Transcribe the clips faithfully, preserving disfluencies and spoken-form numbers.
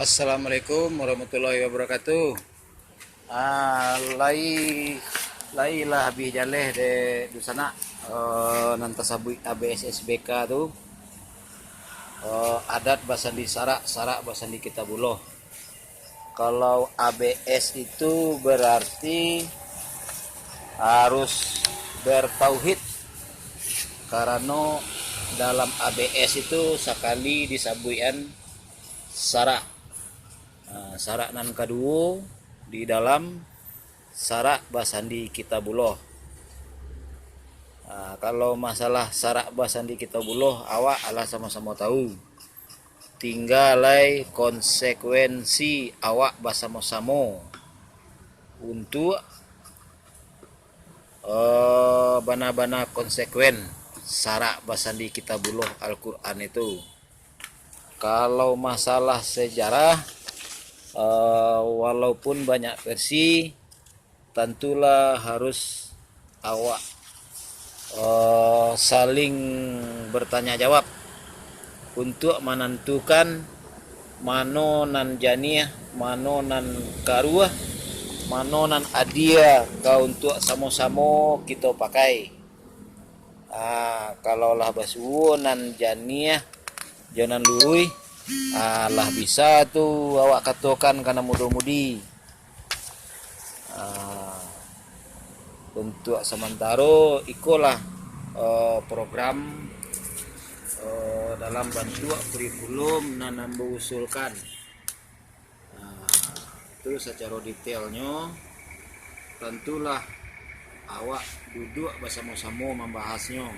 Assalamualaikum warahmatullahi wabarakatuh. Ah, lai, lai lah habih jaleh dek dunsanak, eh, nan tasabuik A B S S B K tu. Eh, adat basandi sarak, sarak basandi kitabullah. Kalau A B S itu berarti harus bertauhid, karano dalam A B S itu sakali disabuikan sarak. Ah, sarak nan kaduo di dalam sarak basandi kitabullah. Ah, kalau masalah sarak basandi kitabullah, awak alah samo-samo tahu. Tingga lai konsekuensi awak basamo-samo untuak, eh, bana-bana konsekuen sarak basandi kitabullah Al-Quran itu. Kalau masalah sejarah, eh, walaupun banyak versi, tantulah harus awak, eh, saling bertanya jawab untuak manantukan mano nan janiah, mano nan karuah, mano nan adia ka untuak samo-samo kito pakai. Ah, kalau lah basuo nan janiah jo nan luruih, ah, lah bisa tu awak katokan ka nan mudo-mudi. Ah, untuak samantaro, ikolah, eh, program, eh, dalam bantuak kurikulum nan ambo usulkan. Ah, tu sacaro detailnyo, tantulah awak duduak basamo-samo mambahasnyo.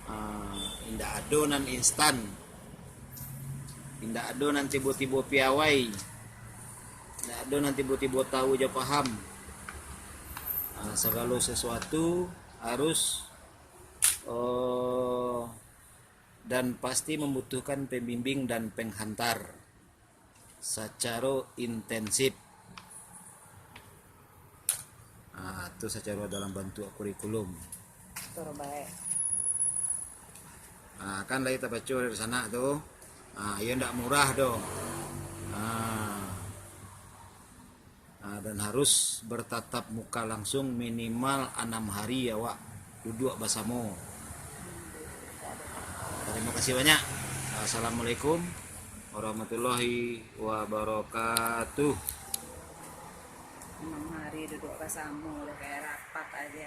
Ah, indak ado nan instan, indak ado nan tibo-tibo piawai, indak ado nan tibo-tibo tahu jo paham. Ah, sagalo sasuatu harus, eh, dan pasti mambutuhkan pambimbing dan panghantar sacaro intensif. Ah, tu sacaro dalam bantuak kurikulum. Terbaik. Ah, kan lai tabaco dari sanak tu. Ah, iyo ndak murah doh. Ah. Ah, dan harus bertatap muka langsung minimal anam hari awak duduak basamo. Tarimo kasih banyak. Assalamualaikum warahmatullahi wabarakatuh. Anam hari duduak basamo, udah kayak rapat aja.